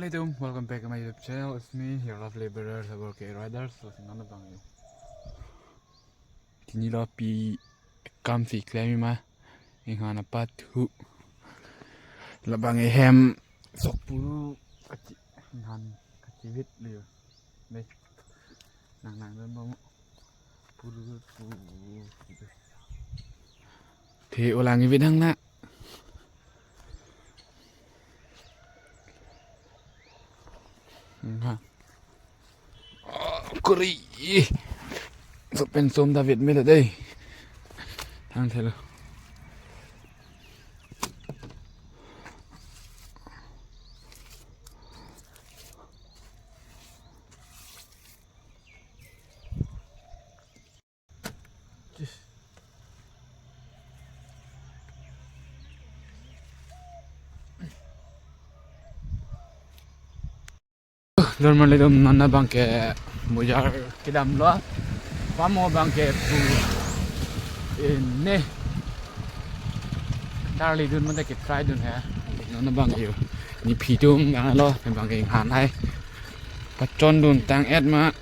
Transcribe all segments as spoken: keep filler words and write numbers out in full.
Hello, welcome back to my YouTube channel. It's me, your lovely brother, Sabor K Riders. So, non abang yo. Pini lo pi kam si klem ma. Inghan apathu. Labang ehem sok puru kachi, inghan kachivit liyo. Dei. Nang nang dun bang. Puru puru. Te ulang ivit hang na. Ha. Oh, kuri. Sopen som David melo dei. Thang thelo. Normal itum non abang ke bojar kedam lo. Pamo abang ke pu ini. Charli dun mate ke try dun he. Non abang yo. Nephi atum abang lo, abang ke inghan hai. Pachon dun tang-et ma.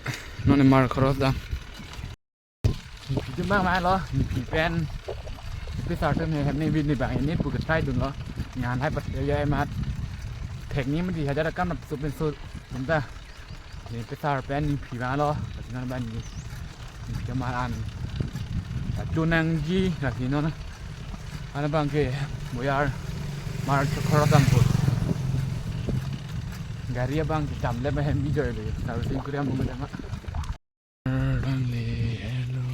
Non mar kharosdam. Nephi atum abang ma lo, nephi pen. Nephisar atum he hem ne bin ne abang ne pu ke try dun lo. Inghan hai pat ya emat. Thek ni mati hajar kam na sup pen so. Bunda. Nephisar pen nephi ma lo. Lasi non abang ne. Nephi atum an. Achu nangji lasi non. An abang ke bojar mar kharosdam pu. Gari abang ke cham le hem bijoi le. Servicing kuri am bung ma. Rang le hello.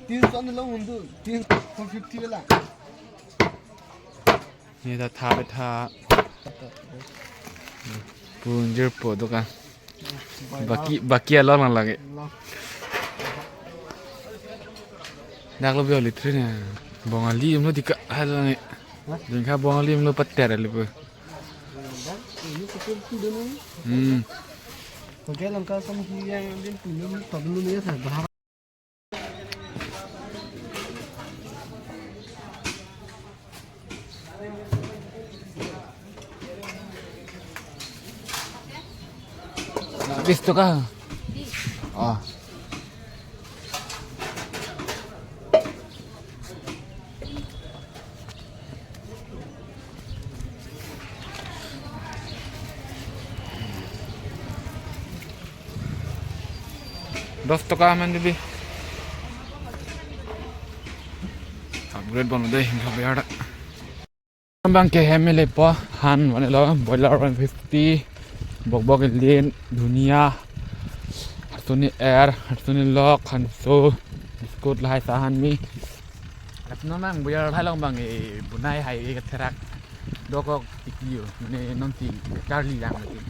Tin son long hundu, tin four fifty wala. Ni ta tha pe tha. Punjir po dokan. Baki, baki along lang lagi. Dak lo bioli train ya. Bongali imlo dika hal ni. Dingka Bongali imlo pater ali po. Hmm. Oke, langka sama si yang din punya problem ni ya, saya berharap. Bis toka. Oh. Dos toka man dibi. Upgrade bon dei, nggak bayar dak. Abang ke hem le po, han mane lo, boiler one fifty, bok bok ilin, dunia, hartuni air, hartuni lok, hanso, biscuit lahai sahan mi. Lap non abang boiler hai long abang e, bunai hai e katherak. Dokok tikli yo, mane non ti charli lang mati.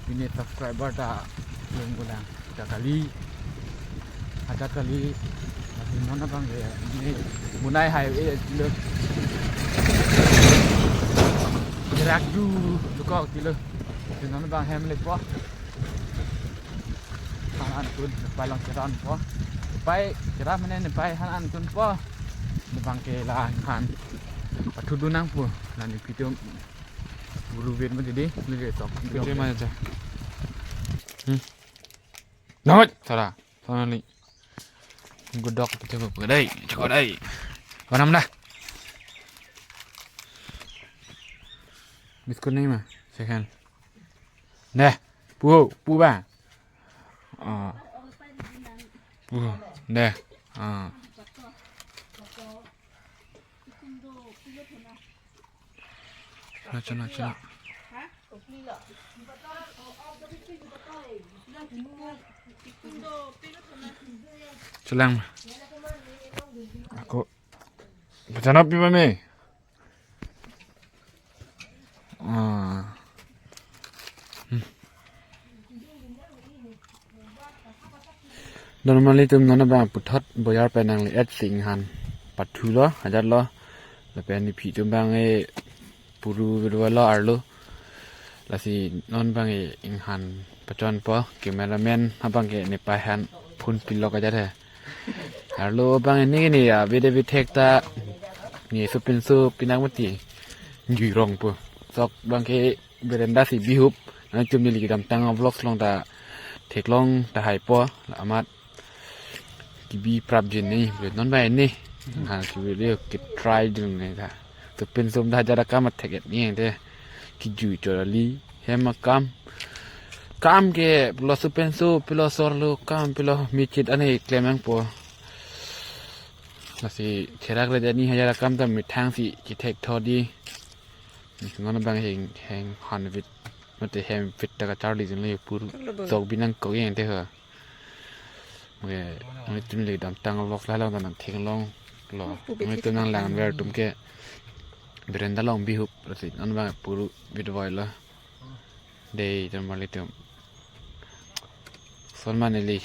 Mane subscriber ta leng bulang. Acha kali. Acha kali. Mati non abang ya. Mane bunai hai e kilo. Gerak ju, dokok kilo. Mati non abang hem le po. Han ankun, nepei lang cheran po. Nepei cheran mane nepei han ankun po. Nepei ke la han. Pathu dun nang po. La nephi atum buru vet mati dei, ni ke tok. Putri mana aja? Hmm. Namai, tara. Sana ni. Godok putri apa dei? Cheko dei. Mana mana? Biscuit ni ma, second. Deh, pu, pu ba. Ah. Pu, deh. Ah. Chana, chana, chana. Chelang. Ako. Pachana pi mami. Ah. Hmm. Normally itum non abang puthot boiler pen nangle-et si inghan pathu lo, ajat lo. Lapen nephi atum abang e puru berdua lo arlo. Lasi non abang e inghan pachon po, cameraman abang ke nepei han phone pilok ajat he. Arlo abang ini ni ya, bede bithek ta. Ni supinso pinak mati. Jui rong po. Sok abang ke berenda si bihup. Nangtum neli kedamtang vlogs along ta theklong tahai po. Amat kebi prapjin ni, beli non bai ni. Ha, kebi le ke try dun ni ta. Supinso dah jara kam athek ni te. Kejui chorali. Hem akam. Kam ke pilo supinso, pilo sorlo, kam pilo mechit ane klem nangpo. Lasi therak le jani hajar akam ta methang si kethek tho di. Non abang heng, heng han vit. Mate hem vit ta kacharli jin le pur. Sok binang kok yang te ha. Oke, nangtum neli kedamtang vlog la long ta nangtheklonglo. Nangtum nanglang ver atum ke berenda along bihup, lasi non abang puru bit voi lo. Dei, teman-teman atum. Sonma neli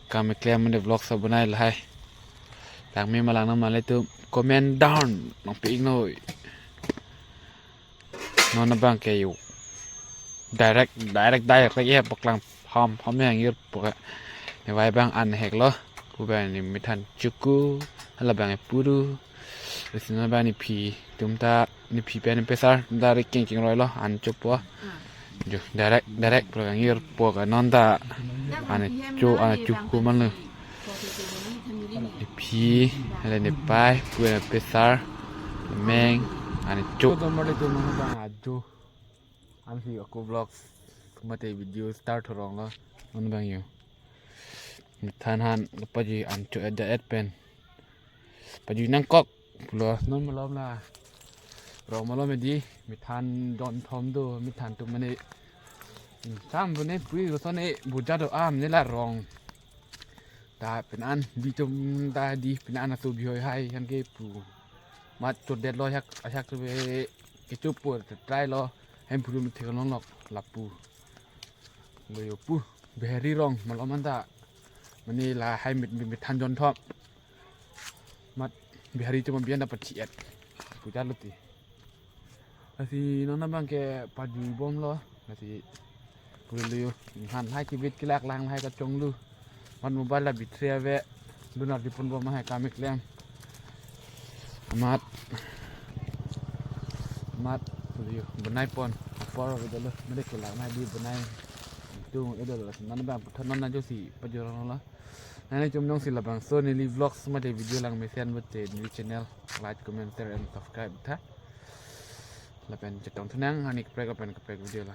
kam keklem mane vlog sa bonai lahai. Langme ma lang nang ma le atum comment down nangpi-ik noi. Non abang ke yo. Direct, direct, direct ya paklang ham, ham yang yur poka. Ne vai abang an hek lo. Ku abang ni methan chuku, hala abang puru. Lasi non abang nephi atum ta, nephi pen nepesar atum ta ri kengkeng roi lo, an chopo. Jo, direct, direct pro kangir po ka non ta. An cho, an chuku man lo. Nephi, hala nepai, pu nepesar, meng, an cho. Teman-teman atum, non abang ajo. An si ako vlogs, mate video start rong lo, non abang yo. Methan han, pajui an cho et ja et pen. Pajui nangkok, pulo non malom la. Rong malom di, methan don thom do, methan atum mane. Sam bune pui ko sone buja do am ne la rong. Ta pen an bi atum ta di pen an aso bihoi hai han ke pu. Mat chodet lo hak, hak tu be kechup po try lo. Hem puru methek long lok lapu. Lo yo pu. Bihari rong malom an ta. Mane lahai met, met, methan jon thom. Mat Bihari cuma bian dapat ciet. Puja lo ti. Lasi non abang ke pajui bom lo. Lasi puru lo yo. Han hai kibit kelak lang hai kachong lo. Mat mobile la battery ave. Lunar di pun bom hai kam keklem. Amat. Amat. Puru lo yo. Bonai pon. Apor ave lo. Mede kelak nai di bonai. Tung edo lo. Non abang puthot non ajo si pajui rong lo. Nangtum jongsi labangso neli vlogs mate video langmesen bote neli channel like, comment, share and subscribe tha. Lapen chetong thu nang arni kaprek lapen kaprek video la.